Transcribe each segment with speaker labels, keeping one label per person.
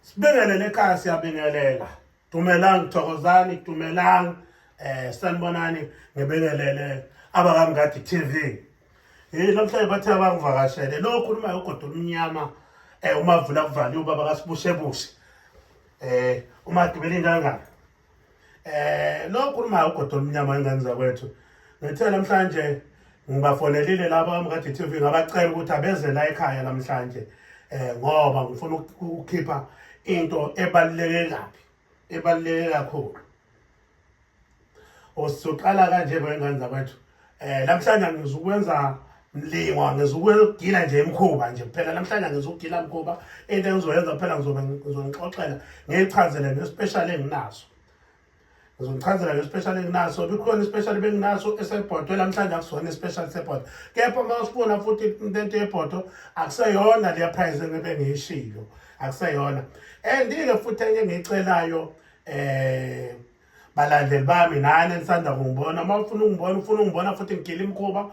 Speaker 1: Sibingelele ekhaya, siyabingelela. Dumelang, thokozani, dumelang. Sanibonani, ngibingelele abakamngadi TV. Hey, namhlanje bathe abangivakashele. Lo khuluma ugodo omnyama, umavula kuvaliwe, ubaba kaSibushebushe. Uma gibela ingangana. Lo khuluma ugodo omnyama, ingane zakwethu. Ngithe namhlanje ngibafonelile laba abakamngadi TV, ngabacela ukuthi abeze la ekhaya namhlanje, ngoba ngifuna ukukhipha into ebaluleke kabi, ebaluleke kakhulu. Osizoqala kanje, bengane zakwethu. Namhlanje ngizukwenza mlingwa, ngizukugila nje imkhuba nje kuphela. Namhlanje ngizukugila mkhuba. Into engizoyenza kuphela, ngizobe ngizonixoxela, ngiyichazele nge-special enginaso. Ngizonichazela nge-special enginaso. Bikhona i-special benginaso esebhodwe, namhlanje akusona i-special sebhodwe, kepha uma usifuna futhi into yebhodo, akuseyona leya price engibe ngiyishilo, akuseyona. And-ke futhi enye engiyicelayo, balandeli bami nani enisanda kungibona, uma ufuna ukungibona, ufuna ukungibona futhi ngigila imikhuba,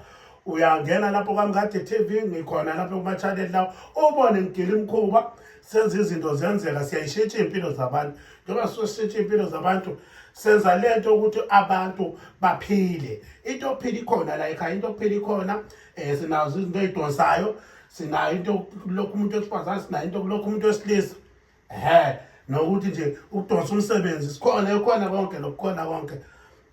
Speaker 1: uyangena lapho kwaMngadi TV, ngikhona lapho kuma-channel lawo, ubone ngigila imikhuba, senza izinto zenzeka. Siyayishintsha iy'mpilo zabantu. Njengoba sishintsha iy'mpilo zabantu, senza lento ukuthi abantu baphile. Into yokuphila ikhona la ekhaya, into yokuphila ikhona. Sinazo izinto ey'donsayo, sinayo into lokhu umuntu wesifazane, sinayo into kulokhu umuntu wesilisa, ehe, nokuthi nje ukudonsa umsebenzi sikhona, ekhona konke lokukhona konke.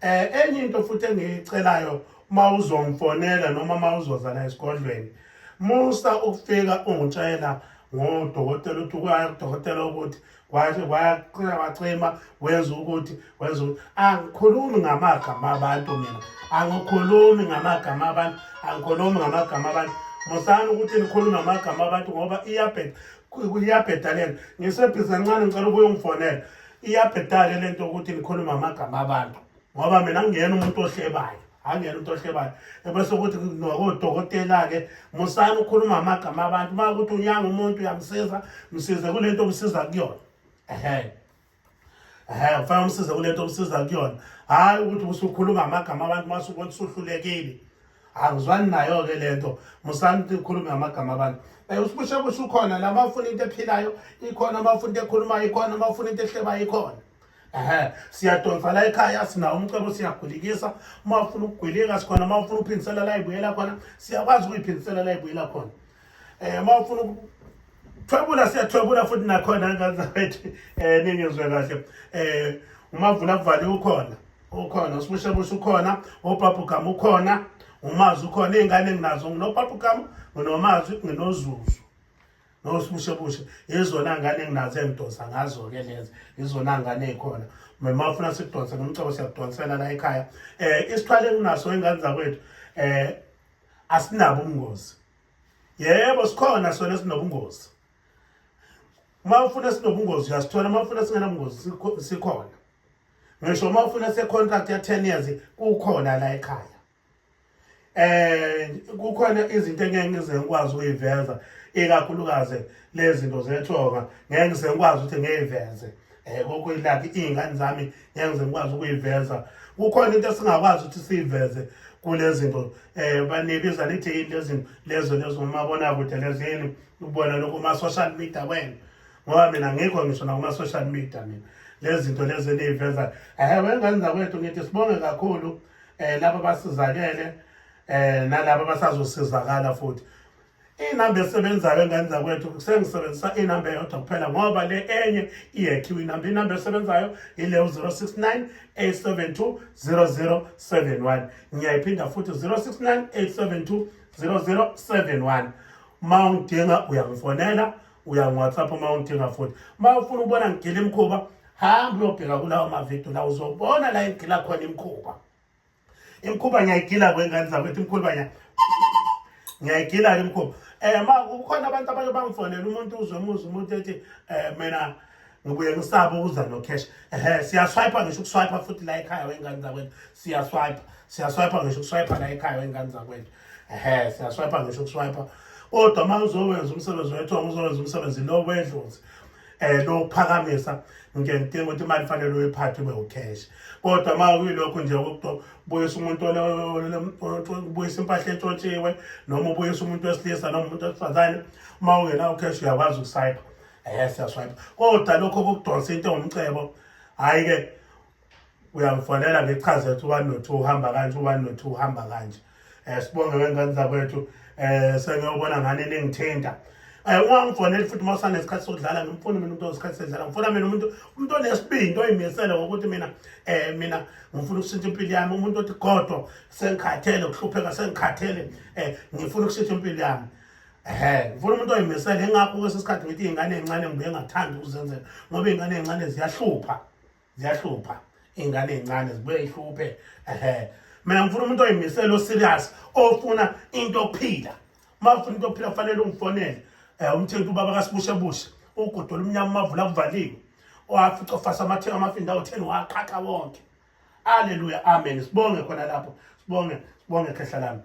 Speaker 1: Enye into futhi engiyicelayo, uma uzongifonela noma uma uzoza la esigodlweni, musa ukufika ungitshela ngodokotela, uthi kwaya kudokotela ukuthi kwaya wacima, wenza ukuthi, wenza ukuthi. Angikhulumi ngamagama abantu mina, angikhulumi ngamagama abantu, angikhulumi ngamagama abantu. Musani ukuthi nikhulume ngamagama abantu, ngoba iyabheda, iyabheda lento. Ngisebhizi kancane, ngicela ubuye ungifonele. Iyabheda-ke lento ukuthi nikhulume amagama abantu, ngoba mina ngingena umuntu ohlebayo, angiyena umuntu ohlebayo. Ebese ukuthi nokodokotela-ke, musani ukukhuluma amagama abantu. Uma ukuthi unyanga umuntu, uyamsiza, msize kule nto omsiza kuyona. Ehe, ehe, kufanele umsize kule nto omsiza kuyona, hhayi ukuthi usukhuluma amagama abantu mase ubona usuhlulekile. Angizwani nayo-ke le nto. Musani ukuthi ukhulume ngamagama abantu. USibushebushe ukhona la. Uma ufuna into ephilayo, ikhona. Uma ufuna into ekhulumayo, ikhona. Uma ufuna into ehlebayo, ikhona. Ehe, siyadonsa la ekhaya, sinawo umcebo, siyagwilikisa. Uma ufuna ukugwilika, sikhona. Uma ufuna ukuphindisela la ibuyela khona, siyakwazi ukuyiphindisela la ibuyela khona. Uma ufuna ukuthwebula, siyathwebula futhi nakhona, ngazathi ningizwe kahle. Umavula kuvaliwe ukhona, ukhona uSibushebushe, ukhona uBhabhugama, ukhona uMazi, ukhona. Iy'ngane enginazo, nginoBhabhugama, nginoMazwi, nginoZuzu noSibushebushe. Izona ngane enginazo engidonsa ngazo-ke lezi, izona ngane ey'khona. Uma ufuna sikudonse ngomcebo, siyakudonsela la ekhaya. Isithwalo enginaso, ingane zakwethu, asinabo ubungozi. Yebo, sikhona sona esinobungozi. Uma ufuna esinobungozi, uyasithola. Uma ufuna esingenabungozi, sikhona. Ngisho uma ufuna se-contract ya-10 years, kukhona la ekhaya. Kukhona izinto engeke ngize ngikwazi ukuyiveza, ikakhulukazi lezi zinto zethonga, ngeke ngize ngikwazi ukuthi ngiyiveze. Kokuyilaphi iy'ngane zami, ngeke ngize ngikwazi ukuyiveza. Kukhona into esingakwazi ukuthi siyiveze kule zinto, banibiza nithi yini lezi zinto lezo, lezo umabonakude lezo, yini ubona lokhu kuma-social media wena, ngoba mina ngikho ngisho nakuma-social media mina lezi zinto lezi eniyiveza. Wengane zakwethu, ngithi sibonge kakhulu laba basizakele, nalaba abasazosizakala futhi. Inamba esebenzayo, engane zakwethu, sengisebenzisa inamba eyodwa kuphela, ngoba le enye iyekhiwe. Inamba esebenzayo ile 069 872 0071. Ngiyayiphinda futhi, 069 872 0071. Uma ungidinga, uyangifonela, uyangi-WhatsApp uma ungidinga futhi. Uma ufuna ukubona ngigila imikhuba, hamba uyobheka kulawo mavidiyo la, uzobona la engigila khona imikhuba. Imikhuba ngiyayigila kwengane zakwethu, imikhuba ngiyayigila-ke imikhuba. Ma kukhona abantu abanye bangifonela, umuntu uzwe umuntu ethi, mina ngibuye ngisabe ukuza no-cash. Ehe, siyaswipe ngisho ukuswipe futhi la ekhaya, wengane zakwethu. Siyaswipe, siyaswipe ngisho ukuswipe la ekhaya, wengane zakwethu. Ehe, siyaswipe ngisho ukuswipe. Kodwa uma uzowenza umsebenzi wethongo, uzowenza umsebenzi lo wedlozi, lo kuphakamisa, ngike ngidinga ukuthi imali fanele uyiphathe ube u-cash. Kodwa uma kuyilokhu nje ukubuyisa umuntu, ubuyisa impahla entshontshiwe, noma ubuyisa umuntu wesilisa noma umuntu wesifazane, uma ungenawo cash, uyakwazi ukusayipha. Siyaswipe. Kodwa lokho kokudonsa into engumcebo, hhayi-ke uyangifonela ngichaze ukuthi u-one no-two uhamba kanje, u-one no-two uhamba kanje. Sibonge wengane zakwethu, sengiyobona ngani ningithinta. Ungangifoneli futhi uma usanesikhathi sokudlala. Ngimfuni mina umuntu onesikhathi sedlala, ngifuna mina umuntu onesibindi, oyimisele ngokuthi mina mina ngifuna ukushintsha impilo yami, umuntu othi godo sengikhathele ukuhlupheka, sengikhathele, ngifuna ukushintsha impilo yami. Ngifuna umuntu oyimisele. Ingakho kwesinye isikhathi ngithi iy'ngane ey'ncane ngibuye ngathandi ukuzenzela, ngoba iy'ngane ey'ncane ziyahlupha, ziyahlupha iy'ngane ey'ncane, zibuye yihluphe. Mina ngifuna umuntu oyimisele, oserious, ofuna into yokuphila. Uma ufuna into yokuphila kufanele ungifonele. Umthetho ubaba kaSibushebushe, ugodola umnyama, umavula kuvaliwe, owafica ofasa amathe amafinda awu-10 waqhaqha wonke. Haleluya, amen. Sibonge khona lapho, sibonge, sibonge khehla lami.